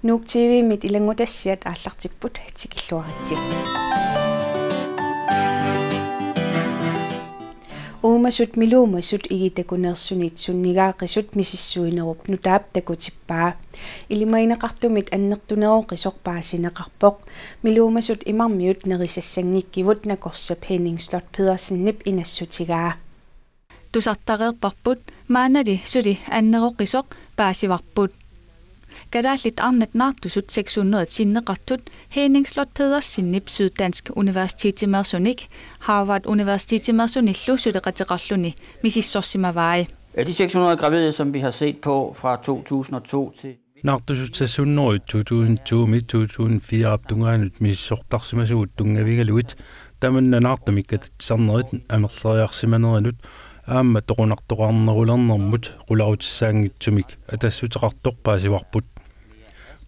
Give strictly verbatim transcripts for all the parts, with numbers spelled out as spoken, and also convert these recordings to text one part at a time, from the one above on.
Nuuk T V-mit ilanngutassiat aallartipput, tikilluaritsi. Uumasut miluumasut igitakuneersunit sunnigaaqisut misissuinerup nutaap takutippaa. Ilimagineqartumit annertuneroqisoq paasineqarpoq. Miluumasut imarmiut nerisassanngikkipput, nakorsap Henning Slot Pedersenip inassutigaa. Tusartareerparput, maannali suli anneroqisoq paasivarput. Kalaallit arnat naartusut seks hundrede sinneqartut Henning Slot Pedersenip Syddansk Universitetimeersunik Harvard Universitetimeersunillu suleqateqarluni misissorsimavai. Af de seks hundrede gravide, som vi har set på fra to tusind og to til Naartusut seks hundrede to tusind to-mi to tusind fire-p tungaanut misissortarsimasugut tunngavigalugit tamanna naartumik atatsisarnerit amerleriarsimanerinut aamma toqunartoqarnerulernermut qularutissaanngitsumik atassuteqartoq paasivarput.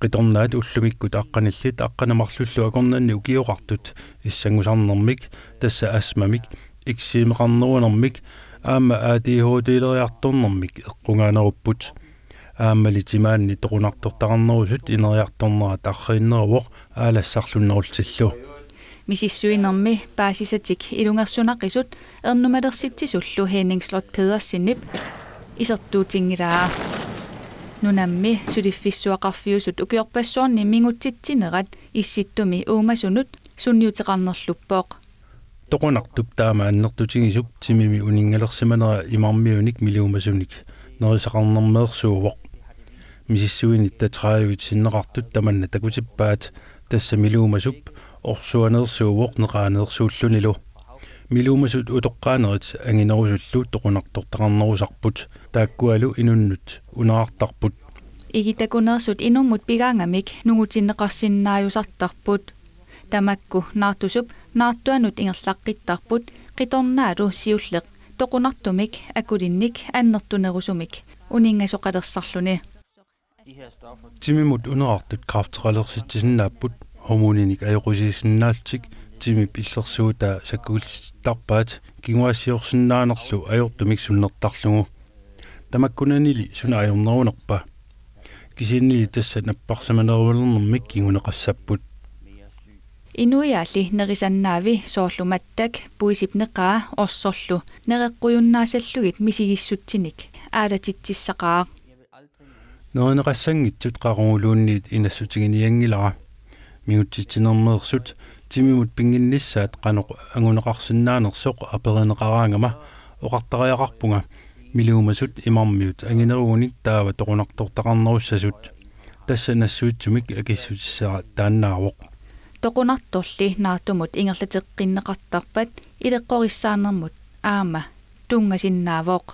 Qitornaat ullumikkut aqqanillit aqqaneq-marlullu akornanni ukioqartut issanngusarnermik, tassa astmamik, eksimeqarnerunermik aamma A D H D-leriartornermik eqqugaanerupput. Aammali timaanni toqunartortaqarnerusut ineriartornerat arriinneruvoq aalassarlunnerullutillu. Misissuinermi paasisatik ilungersunaqisut ernumalersitsisullu Henning Slot Pedersenip isertuutinngilaa. Nunammi suliffissuaqarfiusut ukiorpassuarni mingutsitsinerat Issittumi uumasunut sunniuteqarnerluppoq. Toqunartup taama annertutigisup timimi uninngalersimanera imarmiunik miluumasunik nerisaqarnermeersuuvoq. Misissuinitta tredive sinneqartut tamanna takutippaat, tassa miluumasup orsuaneersuuvoq neqaaneersuullunilu. Miluumasut utoqqaanerit anginerusullu toqunartortaqarnerusarput, taakkualu inunnut unaqartarput. Igitakuneersut inummut pigaangamik nungutinneqarsinnaajusartarput. Tamakku naartusup naartuanut ingerlaqqittarput, qitornaalu siulleq toqunartumik akulinnik annertunerusumik uninngasoqalersarluni. Timimut unaqartut kræfteqalersitsisinnaapput, hormoninik ajoqusiisinnaallutik timip illersuutaa sakkukilsittarpaat kinguaassiorsinnaanerlu ajortumik sunnertarlugu. Tamakkunanili suna ajornerunerpa? Kisiannili tassa napparsimanerulernermik kinguneqassapput. Inuiaalli nerisannaavi soorlu mattak, puisip neqaa orsorlu nereqqujunnaasallugit misigissutsinik aalatitsissaqaaq. Nerineqassanngitsut qaquguluunniit inassutiginianngilara. Mingutsitsinermeersut timimut pinnginnissaat qanoq anguneqarsinnaanersoq aperineqaraangama oqartariaqarpunga miluumasut imarmiut anginerugunik taava toqunartortaqarnerussasut. Tassa nassuitsumik akissutissara taannaavoq. Toqunartorli naartumut ingerlateqqinneqartarpat ileqqorissaanermut aamma tunngasinnaavoq.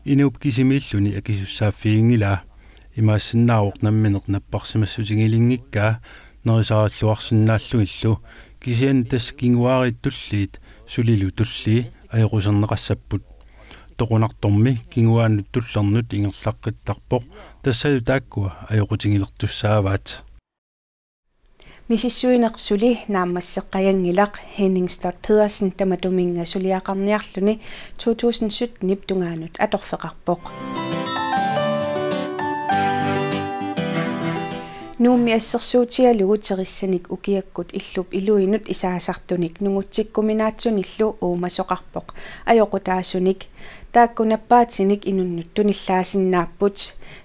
Inuup kisimiilluni akisussaaffiginngilaa. Imaassinnaavoq nammineq napparsimassutigilinngikkaa nerisarilluarsinnaallugillu, kisianni tassa kinguaariit tulliit sulilu tullii ajoquserneqassapput. Toqunartormi kinguaannut tullernut ingerlaqqittarpoq, tassalu taakkua ajoqutigilertussaavaat. Misissuineq suli naammasseqqajanngilaq, Henning Slot Pedersen tamatuminnga suliaqarniarluni to tusind sytten-ip tungaanut atorfeqarpoq. Nuummi assersuutigalugu terissanik ukiakkut illup iluinut isaasartunik nungutsikkuminaatsunillu uumasoqarpoq ajoqutaasunik. Taakku nappaatinik inunnut tunillaasinnaapput.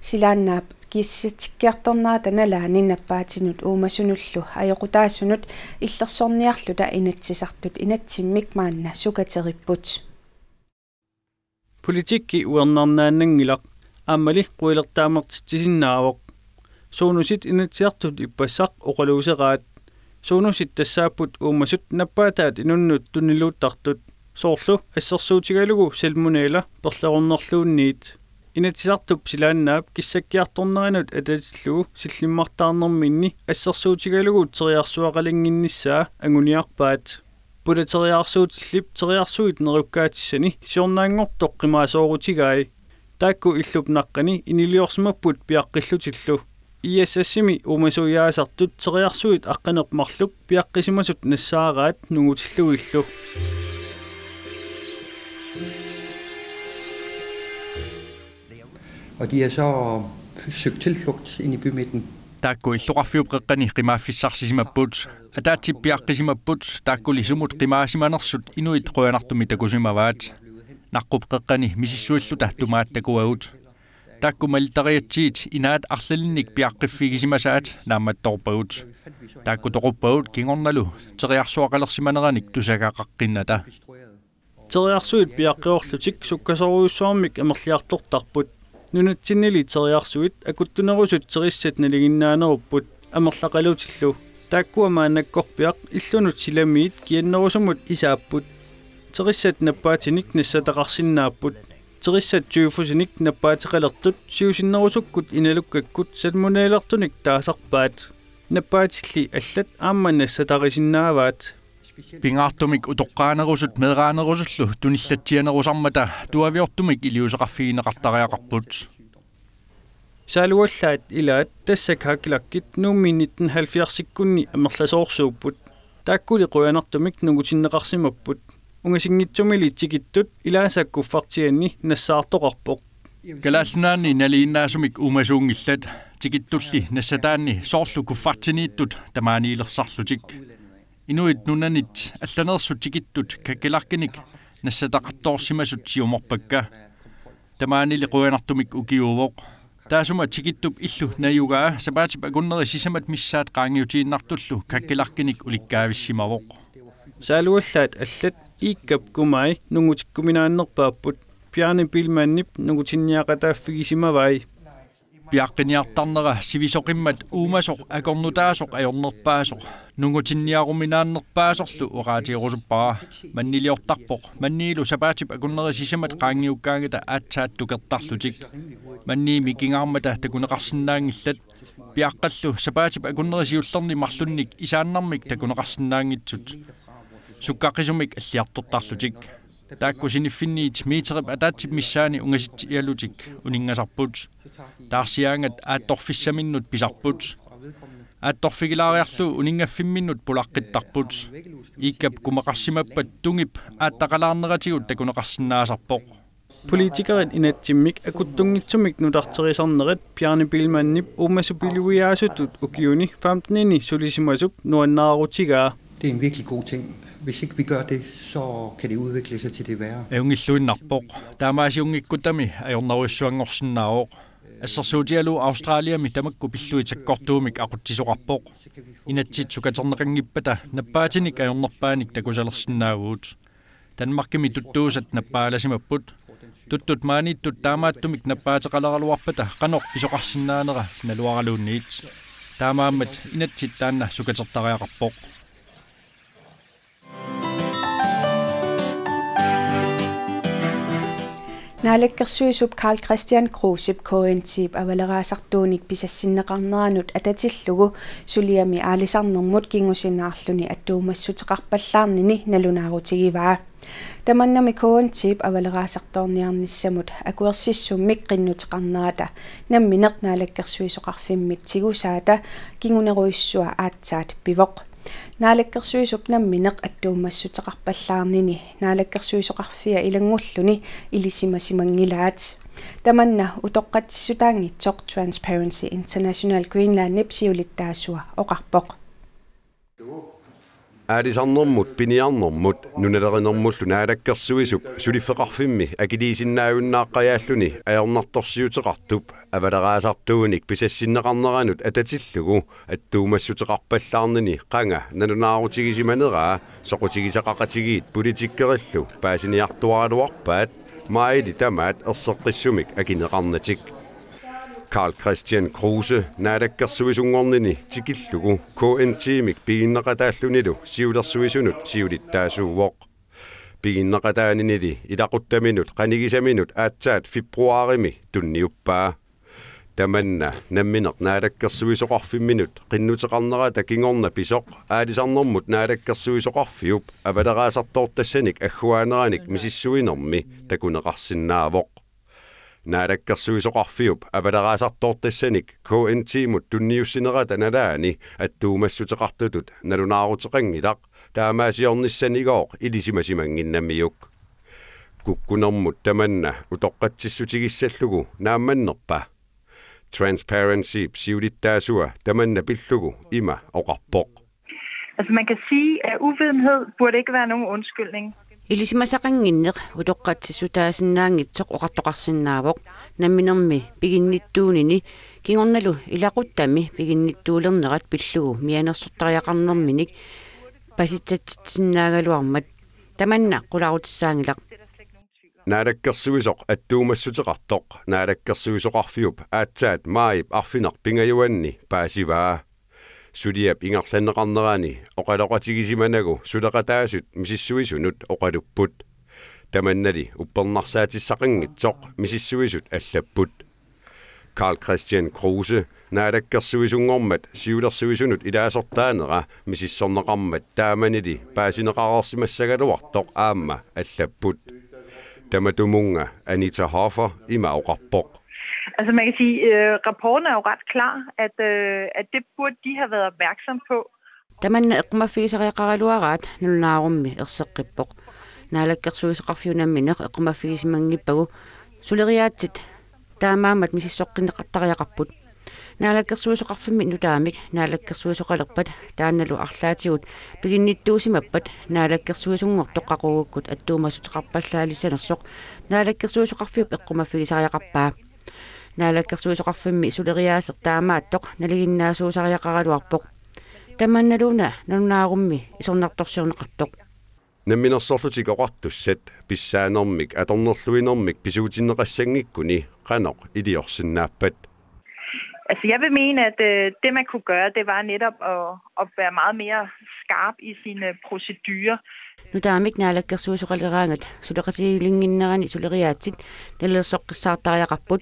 Silaannaap kissatikkiartornerata nalaani nappaatinut uumasunullu ajoqutaasunut illersorniarluta Inatsisartut inatsimmik maanna sukateripput. Politikki uernarnaannanngilaq, aammali quilertaamertitsisinnaavoq. Suunusit Inatsisartut ippassaq oqaluuseraat. Suunusit tassaapput uumasut nappaataat inunnut tuniluuttartut, soorlu assersuutigalugu salmonella perlerunnerluunniit. Inatsisartup silaannaap kissakkiartornerinut atatillugu sillimmartaarnerminni assersuutigalugu teriarsuaqalinnginnissaa anguniarpaat. Pulateriaarsuutillip teriarsuit nerukkaatissani siornaanngortoq qimaasoorutigai. Taakku illup naqqani iniliorsimapput piaqqillutillu. I S S-imi uumasuiaasartut teriarsuit aqqaneq-marluk piaqqisimasut nassaaraat nungutillugillu. Og de har så søgt tilflugt ind i bymidten. Taakku illoqarfiup qeqqani qimaaffissarsissimapput. Ataatsip piaqqisimapput, taakkuli sumut qimaasimanersut inuit qujanartumik takusimavaat. Naqqup qeqqani misissuilluta tumaat takuagut. Taakku malittariatsiit inaat arlalinnik piaqqiffigisimasaat naammattoorpagut. Taakku toquppagut kingornalu teriarsuaqalersimaneranik tusagaqaqqinnata. Teriarsuit piaqqiorlutik sukkasoorujussuarmik amerliartortarput. Nunatsinnili teriarsuit akuttunerusut terissat nalinginnaanerupput amerlaqalutillu. Taakkua maannakkorpiaq illunut silamiit kiannerusumut isaapput. Terissat nappaatinik nassataqarsinnaapput. Terissat tyfusinik nappaateqalertut siusinnerusukkut inalukkakkut salmonellalertunik taasarpaat. Nappaatilli allat aamma nassatarisinnaavaat. Pingaartumik utoqqaanerusut meeraanerusullu tunillatsianerusarmata tuaviortumik iliuuseqarfigineqartariaqarput. Saaluallaat ilaat tassa kakerlakkit Nuummi nitten halvfjerdsikkunni amerlasoorsuupput. Taakkuli qujanartumik nungutinneqarsimapput. Ungasinngitsumili tikittut ilaasa kuffartianni nassaartoqarpoq. Kalaallit Nunaanni nalinginnaasumik uumasuunngillat, tikittulli nassataanni soorlu kuffartiniittut tamaaniilersarlutik. Inuit nunanit allaneersut tikittut kakerlakkinik nassataqartoorsimasut siumorpakka. Tamaanili qujanartumik ukiuuvoq. Taassuma tikittup illu najugaa sapaatip akunneri sisamat missaat qaangiutiinnartullu kakerlakkinik ulikkaavissimavoq. Saaluallaat allat Iikkap Kumai nungutikkuminaannerpaapput. Bjarne Biilmannip nungutinniaqataaffigisimavai. Piaqqiniartarnera sivisoqimmat uumasoq akornutaasoq ajornerpaasoq nungutinniaruminaannerpaasorlu oqaatigerusuppara. Manniliortarpoq, manniilu sapaatip akunneri sisamat qaangiukkaangata aatsaat tukertarlutik. Mannii mikigaarmata takuneqarsinnaanngillat, piaqqallu sapaatip akunneri siullerni marlunnik isaannarmik takuneqarsinnaanngitsut. Sukkaqisumik alliartortarlutik. Taakku siniffinniit meterip ataatsip missaani ungasitsialutik uninngasarput. Taarsiaangat aattorfissaminnut pisarput. Aattorfigilaariarlugu uninngaffimminnut pulaqqittarput. Iikkap kumaqarsimappat tungip aattaqalaarneratigut takuneqarsinnaasarpoq. Politikerit inatsimmik akuttunngitsumik nutarterisarnerit Bjarne Biilmannip uumasupiluiaasutut ukiuni femtenini sulisimasup nuannaarutigaa. Det er en virkelig god ting. Hvis ikke vi gør det, så kan det udvikle sig til det værre. Ajunngilluinnarpoq. Taamaasiunngikkuttami ajornerujussuanngorsinnaavoq. Assersuutigalugu Australiami tamakku pillugit sakkortuumik aqutsisoqarpoq. Inatsit sukaterneqanngippata nappaatinik ajornerpaanik takusalersinnaavugut. Danmarkimi tuttuusat nappaalassimapput. Tuttut maaniittut taamaattumik nappaateqaleraluarpata qanoq pisoqarsinnaanera naluaraluunniit. Taamaammat inatsit taanna sukatertariaqarpoq. Naalakkersuisup Karl-Kristian Krusep K N T-p avaleraasartuunik pisassinneqarneranut atatillugu suliami aalisarnermut kingusinaarluni attuumassuteqarpallaarnini nalunaarutigivaa. Tamannami K N T-p avaleraasartoorniarnissamut akuersissummik qinnuteqarnerata nammineq naalakkersuisoqarfimmit tigusaata kingunerujussua aatsaat pivoq. Naalakkersuisup nammineq attuumassuteqarpallaarnini naalakkersuisoqarfia ilanngulluni ilisimasimanngilaat. Tamanna utoqqatsissutaanngitsoq Transparency International Greenlandip siulittaasua oqarpoq. Aalisarnermut, piniarnermut, nunalerinermullu naalakkersuisup suliffeqarfimmi akiliisinnaajunnaaqqajaalluni ajornartorsiuteqartup avaleraasartuunik pisassinneqarneranut atatillugu attuumassuteqarpallaarnini qanga nalunaarutigisimaneraa soqutigisaqaqatigiit politikerillu paasiniartuaraluarpaat maajili tamaat erseqqissumik akineqarnatik. Karl-Kristian Kruse naalakkersuisunngornini tikillugu K N T-mik piginneqataallunilu siulersuisunut siulittaasuuvoq. Piginneqataaninili ilaquttaminut qanigisaminut aatsaat februarimi tunniuppaa. Tamanna nammineq naalakkersuisoqarfimminut qinnuteqarnerata kingorna pisoq aalisarnermut naalakkersuisoqarfiup avaleraasartoortassanik agguaaneranik misissuinermi takuneqarsinnaavoq. Naalakkersuisoqarfiup avaleraasartoortassanik K N T-mut tunniussinerata nalaani attuumassuteqartutut nalunaaruteqanngilaq taamaasiornissanigooq ilisimasimannginnamiuk. Kukkunermut tamanna utoqqatsissutigissallugu naammannerpa? Transparency siulittaasua tamanna pillugu ima oqarpoq. Altså man kan sige, at uvidenhed burde ikke være nogen undskyldning. Ilisimasaqannginneq utoqqatsissutaasinnaanngitsoq oqartoqarsinnaavoq. Namminermi piginnittuunini kingornalu ilaquttami piginnittuulernerat pillugu mianersortariaqarnerminik pasitsatsitsinnaagaluarmat. Tamanna qularutissaanngilaq. Naalakkersuisoq attuumassuteqartoq naalakkersuisoqarfiup aatsaat maajip arfineq-pingajuanni paasivaa. Suliap ingerlanneqarnerani oqaloqatigisimanagu suleqataasut misissuisunut oqalupput. Tamannali uppernarsaatissaqanngitsoq misissuisut allapput. Karl-Kristian Kruse naalakkersuisunngormat siulersuisunut ilaasortaanera misissorneqarmat taamanili paasineqareersimassagaluartoq aamma allapput. Tamatumunnga Anita Hoffer ima oqarpoq. Altså man kan sige, øh, rapporten er jo ret klar, at, øh, at det burde de have været opmærksom på. Tamanna eqqumaffigisariaqaraluaraat nalunaarummi erseqqippoq. Naalakkersuisoqarfiup nammineq eqqumaffigisimanngippaagu suleriaatsit taamaammat misissoqqinneqartariaqarput. Naalakkersuisoqarfimmi nutaamik naalakkersuisoqalerpat taannalu arlaatigut piginnittuusimappat naalakkersuisunngortoq qaqugukkut attuumassuteqarpallaalissanersoq naalakkersuisoqarfiup eqqumaffigisariaqarpaa. Naalakkersuisoqarfimmi suleriaaseq taamaattoq nalinginnaasuusariaqaraluarpoq. Tamannaluuna nalunaarummi isornartorsiorneqartoq. Namminersorlutik oqartussat pissaanermik atornerluinermik pisuutinneqassanngikkuni qanoq iliorsinnaappat? Altså jeg vil mene, at øh, det man kunne gøre, det var netop at, at være meget mere skarp i sine procedurer. Nutaamik naalakkersuisoqaleraangat suleqatigilinnginnerani suleriaatsit nalilersoqqissaartariaqarput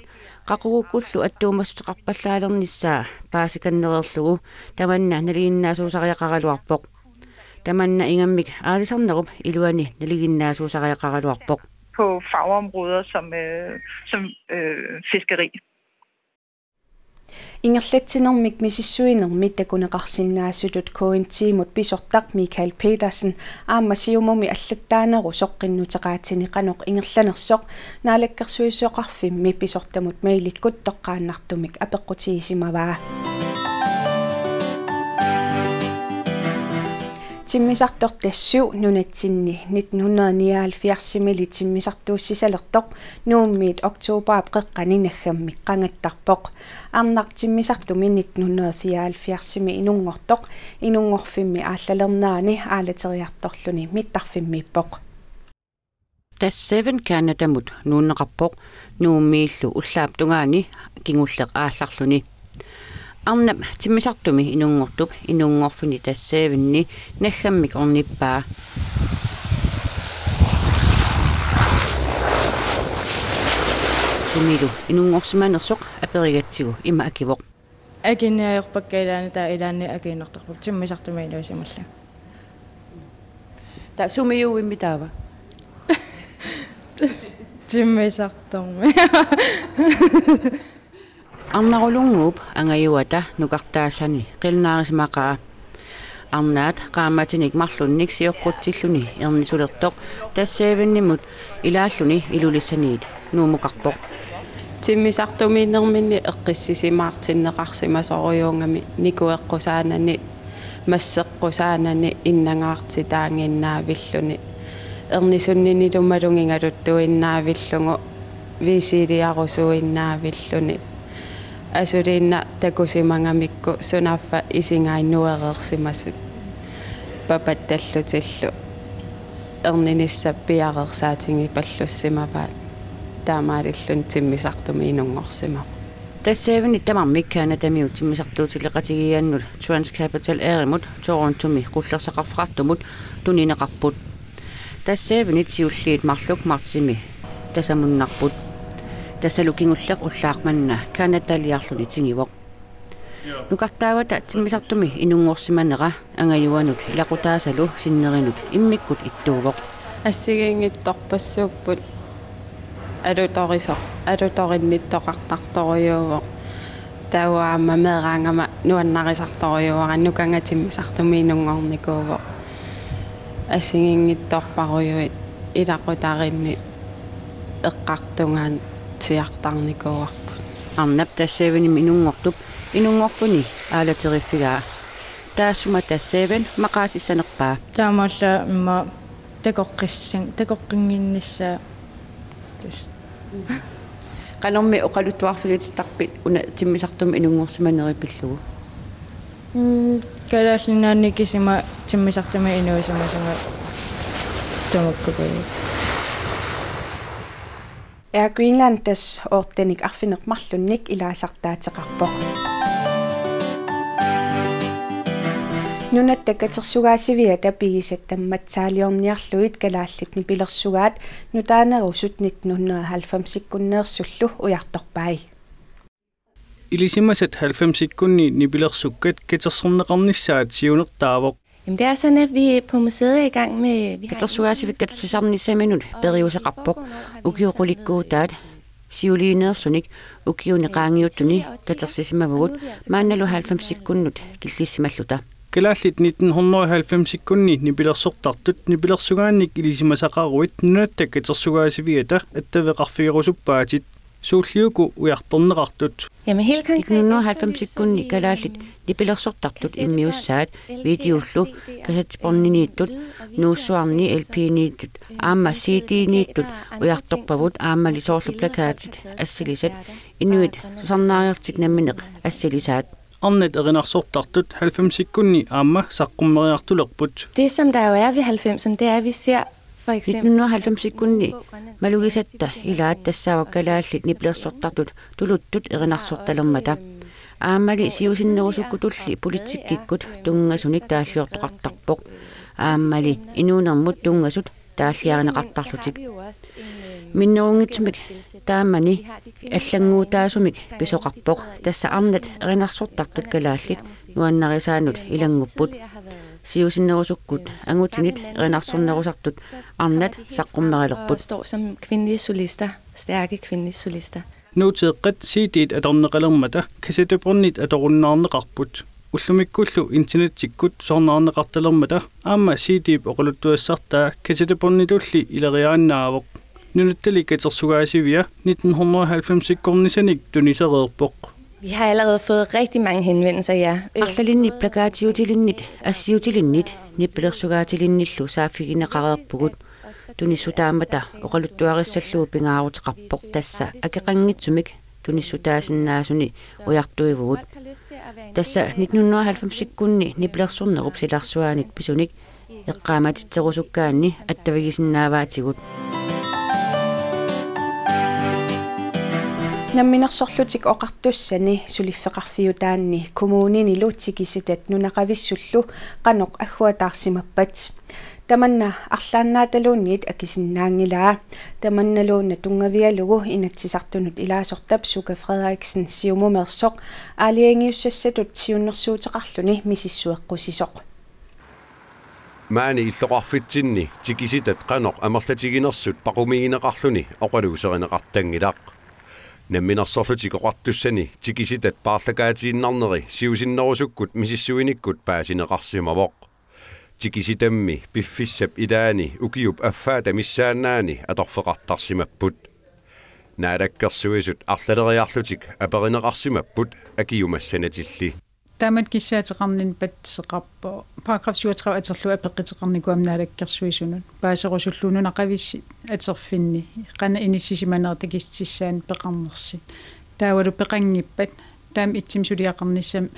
qaqugukkullu attuumassuteqarpallaalernissaa paasikannereerlugu tamanna nalinginnaasuusariaqaraluarpoq. Tamanna ingammik aalisarnerup iluani nalinginnaasuusariaqaraluarpoq. På fagområder som, øh, som øh, fiskeri. Ingerlatsinermik misissuinermi takuneqarsinnaasutut K N T-mut pisortaq Michael Petersen aamma Siumumi allattaanerusoq qinnuteqaatini qanoq ingerlanersoq naalakkersuisoqarfimmi pisortamut mailikkut toqqaannartumik apeqqutigisimavaa. Timmisartoq Tassa syv nunatsinni nitten hundrede nioghalvfjerds-imili timmisartuussisalertoq Nuummiit oktobarip qeqqani naggammik qangattarpoq. Arnaq timmisartumi nitten hundrede fireoghalvfjerds-imi inunngortoq inunngorfimmi aallalernerani aalateriartorluni mittarfimmiippoq. Tassa syv Canadamut nuunneqarpoq Nuummiillu ullaap tungaani kingulleq aallarluni. Arnap timmisartumi inunngortup inunngorfini Tassa syv-inni naggammik ornippaa. Sumilu inunngorsimanersoq aperigatsigu ima akivoq. Akiinniarpakka ilaanni taava ilaanni akiinnartarput timmisartumi ilusimallu. Taava sumiuimmi taava? Timmisartormi. Arnarulunnguup angajuata nukartaasani qilanaarisimaqaa. Arnaat qaammatinik marlunnik sioqqutsilluni ernisulertoq Tassa syv-innimut ilaalluni Ilulissaniit nuummukarpoq. Timmisartumiinnerminni eqqissisimaartinneqarsimasorujuugami nikueqqusaanani, masseqqusaanani innangaartitaannginnaavilluni, ernisunninnilu malugigaluttuinnaavilluni, viisiliarusuinnaavilluni. Asuliinnaq takusimagamikku sunaaffa isigaannuereersimasut papattallutillu erninissap piareersaatigipallussimavaat, taamaalilluni timmisartumi inunngorsimavoq. Tassa syv-inni tamarmik Canadamiut timmisartuutileqatigiiannut Trans Capital Airimut Torontomi qullersaqarfeqartumut tunineqarput. Tassa syv-innit siulliit marluk martsimi tasamunnarput. Tassalu kingulleq ullaaq manna Canadaliarluni tigivoq. Nukartaavata timmisartumi inunngorsimanera angajuanut ilaqutaasalu sinnerinut immikkut ittuuvoq. Assigiinngitsorpassuupput alutorisoq, alutorinnittoqartartorujuuvoq. Taava aamma meeraagama nuannarisartorujuuara, nukanga timmisartumi inunngornikuuvoq. Assigiinngitsorparujuit ilaqutariinni eqqartugaatsiartarnikuuarput. Arnap Dash Sevenimi inunngortup inunngorfuni aalateriffigaa. Taassuma Dash Seven maqaasissanerpaa. Taamaallaat immaqa takoqqissan-, takoqqinnginnissaa. Qanormi oqaluttuarfigitittarpit una timmisartumi inunngorsimaneri pillugu? Mm, Kalaallit Nunaanni kisima timmisartumi inuusimasunga tamakkuupput. Air Greenland Dash otte-nik arfineq-marlunnik ilaasartaateqarpoq. Nunatta Katersugaasiviata pigisat tammatsaaliorniarlugit kalaallit nipilersugaat nutaanerusut nitten hundrede og halvfems-ikkunneersullu ujartorpai. Ilisimasat halvfemsikkunni nipilersukkat katersorneqarnissaat siunertaavoq. Jamen, det er sådan, at vi på museet er i gang med, vi har Katersugaasivikkat katersisarnissaminut periuseqarpoq. Ukiut qulikkuutaat siuliineersunik ukiuni qaangiuttuni katersisimavugut maannalu halvfemsikkunnut killissimalluta. Kalaallit nitten hundrede og halvfemsikkunni nipilersortartut nipilersugaannik ilisimasaqaruit Nunatta Katersugaasiviata attaveqarfigerusuppaatit. Suulliuku ujartorneqartut? Jamen, helt konkret, nitten hundrede og halvfemsikkunni kalaallit nipilersortartut immiussaat videollu, kassettebåndiniittut, nuussuarni L P-niittut aamma C D-niittut ujartorpavut, aammali soorlu plakatit, assilisat, inuit tusarnaariarlutik nammineq assilisaat. Arnat erinarsortartut halvfemsikkunni aamma saqqummeriartulerput. Det, som der jo er ved halvfemserne, det er, at vi ser for eksempel nitten hundrede og halvfemsikkunni malugisatta ilaat tassaavoq kalaallit nipilersortartut tuluttut erinarsortalermata. Aammali siusinnerusukkutulli politikkikkut tunngasunik taalliortoqartarpoq. Aammali inuunermut tunngasut taalliarineqartarlutik. Minnerunngitsumik taamani allannguutaasumik pisoqarpoq, tassa arnat erinarsortartut kalaallit nuannarisaannut ilanngupput. Siusinnerusukkut angutinit erinarsornerusartut arnat saqqummerilerput. Og står som kvindelige solister, stærke kvindelige solister. Nuuteeqqat C D-t atorneqalermata kassettebåndit atorunnaarneqarput. Ullumikkullu internettikkut tusarnaarneqartalermata aamma C D-p oqaluttuassartaa kassettebånditulli ileriaannaavoq. Nunattali Katersugaasivia nitten hundrede og halvfemsikkornisanik tunisereerpoq. Vi har allerede fået rigtig mange henvendelser, ja. Arlalinni plakatiutilinnit, assiutilinnit, nipilersugaatilinnillu saaffigineqareerpugut. Tunissutaammata oqaluttuarissallugu pingaaruteqarpoq, tassa akeqanngitsumik tunissutaasinnaasuni ujartuivugut. Tassa nitten hundrede og halvfemsikkunni nipilersornerup silarsuaanit pisunik eqqaamatitserusukkaanni attavigisinnaavaatigut. Namminersorlutik Oqartussani suliffeqarfiutaanni kommuninilu Tikisitat nunaqavissullu qanoq agguataarsimappat? Tamanna arlaannaataluunniit akisinnaanngilaa. Tamannaluunniit tunngavigalugu Inatsisartunut ilaasortap Suka Frederiksen Siumumeersoq aalajangiussassatut siunnersuuteqarluni misissueqqusisoq. Maani illoqarfitsinni Tikisitat qanoq amerlatiginersut paqumigineqarluni oqaluuserineqartanngilaq. Namminersorlutik Oqartussani Tikisitat paarlakaatiinnarneri siusinnerusukkut misissuinikkut paasineqarsimavoq. Tikisitammi piffissap ilaani ukiup affaata missaannaani atorfeqartarsimapput. Naalakkersuisut arlaleriarlutik aperineqarsimapput akiumassanatilli. Taamatut kissaateqarninni patsiseqarpoq paragraf syvogtredive atorlugu apeqquteqarnikuugama Naalakkersuisunut paaserusullugu nunaqavissi atorfinni qanoq inissisimanerat takissutissaanut peqarnersut. Taavalu peqanngippat taama ittumik suliaqarnissamut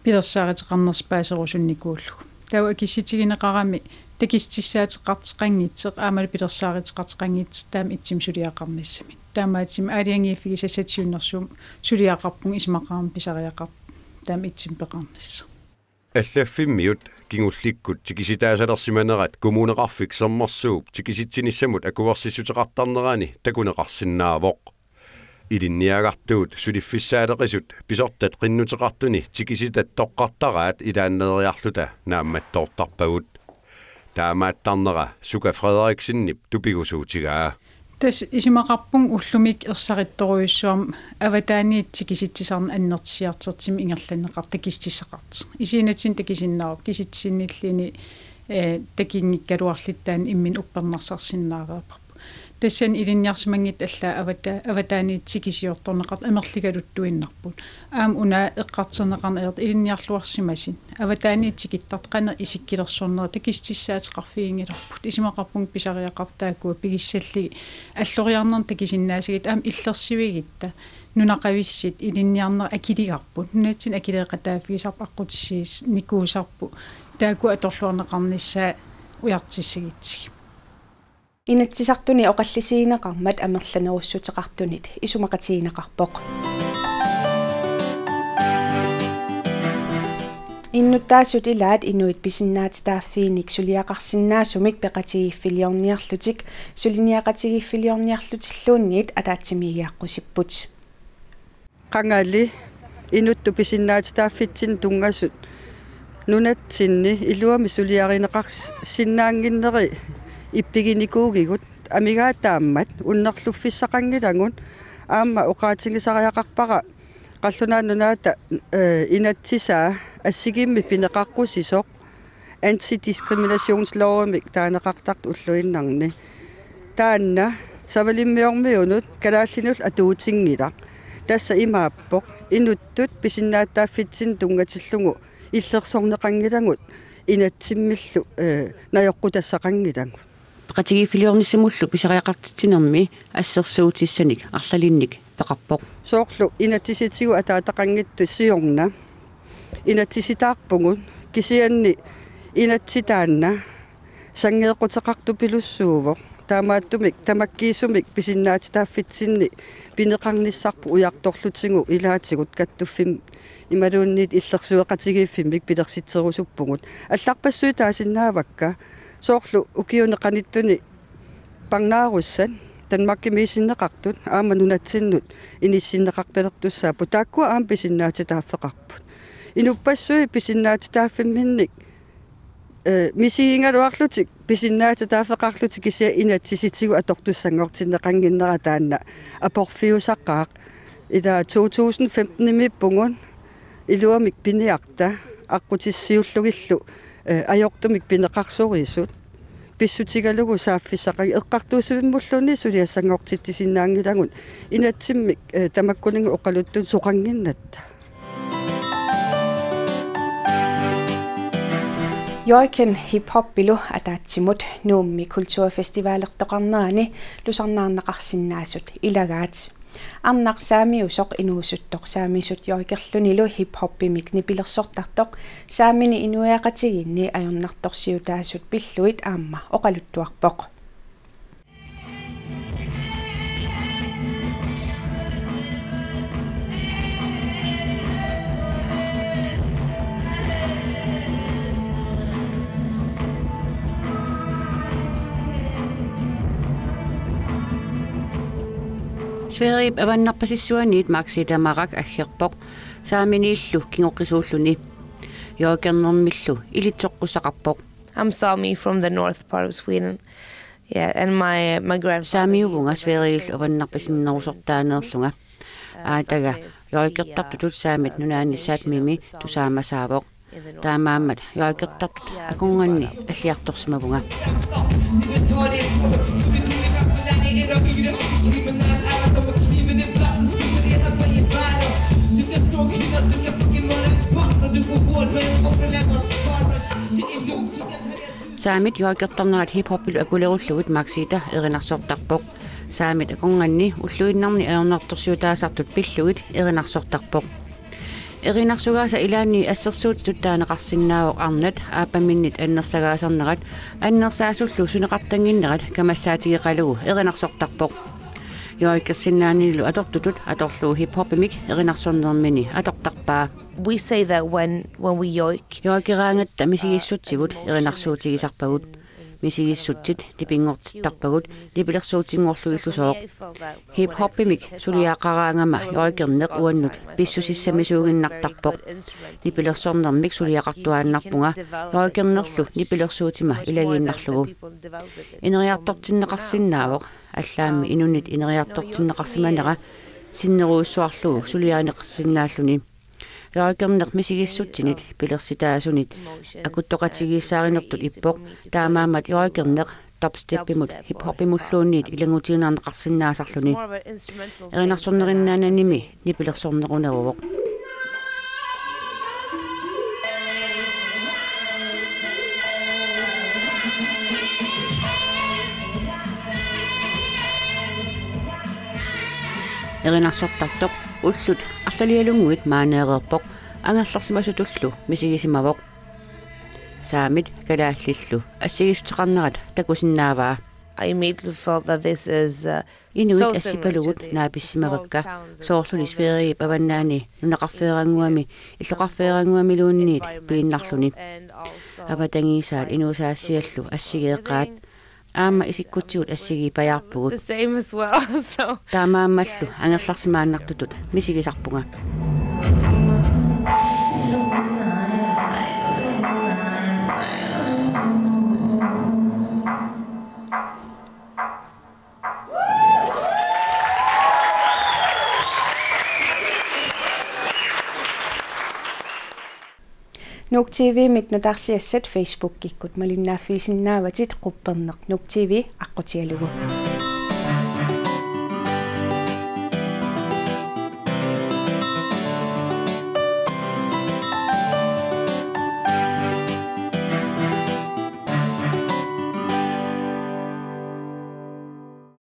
pilersaaruteqarnersut paaserusunnikuullugu. Taava akissutigineqarami takissutissaateqartoqanngitsoq aammalu pilersaaruteqartoqanngitsoq taama ittumik suliaqarnissamut. Taamaattumik aalajangiiffigisassatut siunnersuummik suliaqarpunga isumaqarama pisariaqartoq taama ittumik peqarnissaq. Allaffimmiut kingullikkut tikisitaasalersimanerat Kommuneqarfik Sermersuup tikisitsinissamut akuersissuteqartarnerani takuneqarsinnaavoq. Ilinniagartuut suliffissaaleqisut pisortat qinnuteqartuni Tikisitat toqqartaraat ilaanneeriarluta naammattoortarpagut. Taamaattarnera Suka Frederiksenip tupigusuutigaa. Tassa isumaqarpunga ullumikkut ersarittorujussuarmik avataaniit tikisitsisarneq annertusiartortimik ingerlanneqartoq takissutissaqartoq. Isiginnaartitsisut takusinnaavavut, kisitsisinilluunniit, eh, takunngikkaluarlutik taanna imminut uppernarsarsinnaareerparput. Tassani ilinniarsimanngitsut allaat avata-, avataaniit tikisiortorneqartut amerligaluttuinnarput. Aamma una eqqartorneqarneq ajortoq ilinniarluarsimasoq. Avataaniit tikittartut qanoq isikkilersornerat takutissaateqarfiginngilarput. Isumaqarpunga pisariaqartut taakkua pigissallugit alloriarnermut takusinnaasagutta aamma illersuigutta nunaqavissut ilinniarnerat akiligarput. Nunatsinni akileeqataaffigisarput aqqutissiuussinnikuusarput. Taakku atorluarneqarnissaat ujartussagutsigit. Inatsisartuni oqallisigineqarmat amerlanerussuteqartunit isumaqatigineqarpoq. Innuttaasut ilaat inuit pisinnaatitaaffiinik suliaqarsinnaasumik peqatigiiffiliorniarlutik suliniaqatigiiffiliorniarlutilluunniit ataatsimiigiaqqusipput. Qangali inuttut pisinnaatitaaffitsinnut tunngasut nunatsinni iluamik suliarineqarsinnaannginneri ippiginikuugigut, amigaataammat unnerluffissaqanngilagut. Aamma oqaatigisariaqarpara Qallunaat Nunaata, eh, inatsisaa assigiimmik pineqaqqusisoq antidiskriminationslovimik taaneqartartoq ulluinnarni. Taanna Savalimmiormiunut kalaallinullu atuutinngilaq. Tassa imaappoq: inuttut pisinnaatitaaffitsinnut tunngatillugu illersorneqanngilagut inatsimmillu, eh, najoqqutassaqanngilagut. Peqatigiiffiliornissamullu pisariaqartitsinermi assersuutissanik arlalinnik peqarpoq. Soorlu inatsisitigut ataataqanngitsut siorna inatsisitaarpugut, kisianni inatsit taanna sanngeeqquteqartupilussuuvoq. Taamaattumik tamakkiisumik pisinnaatitaaffitsinni pineqarnissarput ujartorlutigu ilaatigut kattuffimmi imaluunniit illersueqatigiiffimmik pilersitserusuppugut. Allarpassuit taasinnaavakka, soorlu ukiuni qanittuni parnaarussat Danmarkimiissinneqartut aamma nunatsinnut inissinneqartalertussaapput, taakkua aamma pisinnaatitaaffeqarput. Inuppassuit pisinnaatitaaffimminnik, eh, misigigaluarlutik pisinnaatitaaffeqarlutik, kisianni inatsisitigut atortussanngortinneqannginnera taanna aporfiusaqaaq. Ila to tusind femtenimiippugut iluamik piniarta aqqutissiuullugillu, eh, ajortumik pineqarsorisut. Pissutigalugu saaffissaqanngilaq, eqqartuussivimmulluunniit suliassanngortitsisinnaanngilagut inatsimmik, eh, tamakkuninnga oqaluttunut soqannginnatta. Joiken hiphoppilu ataatsimut Nuummi kulturfestivalertoqarnerani tusarnaarneqarsinnaasut ilagaat. Arnaq saamiusoq inuusuttoq saamisut joikerlunilu hiphoppimik nipilersortartoq saamini inuiaqatigiinni ajornartorsiutaasut pillugit aamma oqaluttuarpoq. Sverigep avannarpasissuaniit Maxi Tamarak aggerpoq saaminiillu kingoqqisuulluni. Joikernermillu ilitsoqqussaqarpoq. I'm Sami from the north part of Sweden. Yeah, and my, my grandfather, saamiuvunga Sverigillu avannarpasinnerusortaaneerlunga. Aataga joikertartutut saamit nunaanni Sápmimi tusaamasaavoq. Taamaammat joikertartut akornanni alliartorsimavunga. Saamit joikertarnerat hiphoppilu akulerullugit Maxita erinarsortarpoq. Saamit akornanni ulluinnarni ajornartorsiutaasartut pillugit erinarsortarpoq. Erinarsugaasa ilaanni assersuutitut taaneqarsinnaavoq arnat aappaminnit annersagaasarnerat, annersaasullu suneqartannginnerat kamassaatigeqalugu erinarsortarpoq. Joikersinnaaninilu atortutut atorlugu hiphoppimik erinarsornermini atortarpaa. We say that when, when we joik. Joikeraangatta misigissutsivut erinarsuutigisarpagut. Misigissutsit nipinngortittarpagut nipilersuutinngorlugillusooq. Hiphoppimik suliaqaraangama joikerneq uannut pissusissamisuuginnartarpoq. Nipilersornermik suliaqartuaannarpunga joikernerlu nipilersuutima ilagiinnarlugu. Ineriartortinneqarsinnaavoq, allaammi inunnit ineriartortinneqarsimanera sinnerujussuarlugu suliarineqarsinnaalluni. Joikerneq misigissutsinit pilersitaasunit akuttoqatigiissaarinertut ippoq, taamaammat joikerneq dubstepimut hip-hopimulluunniit ilanngutiinnarneqarsinnaasarluni. Erinarsornerinnaanani nipilersorneruneruvoq. Erinarsortartoq ullut arlalialunnguit maaneereerpoq, angerlarsimasutullu misigisimavoq. Saamit kalaallillu assigiissuteqarnerat takusinnaavaa. I immediately felt that this is uh, Inuit so similar to assipalugut the naapissimavakka, small towns and soorluli small Sverigep avannaani nunaqarfeerannguami, illoqarfeerannguamiluunniit piinnarluni. Avatangiisaat inuusaassiallu assigeeqaat. Aamma isikkutsigut assigiippajaarpugut. The same as well. So taamaammallu angerlarsimaannartutut misigisarpunga. Nuuk T V-mik nutaarsiassat Facebookikkut malinnaaffigisinnaavatit qupperneq Nuuk T V aqqutigalugu.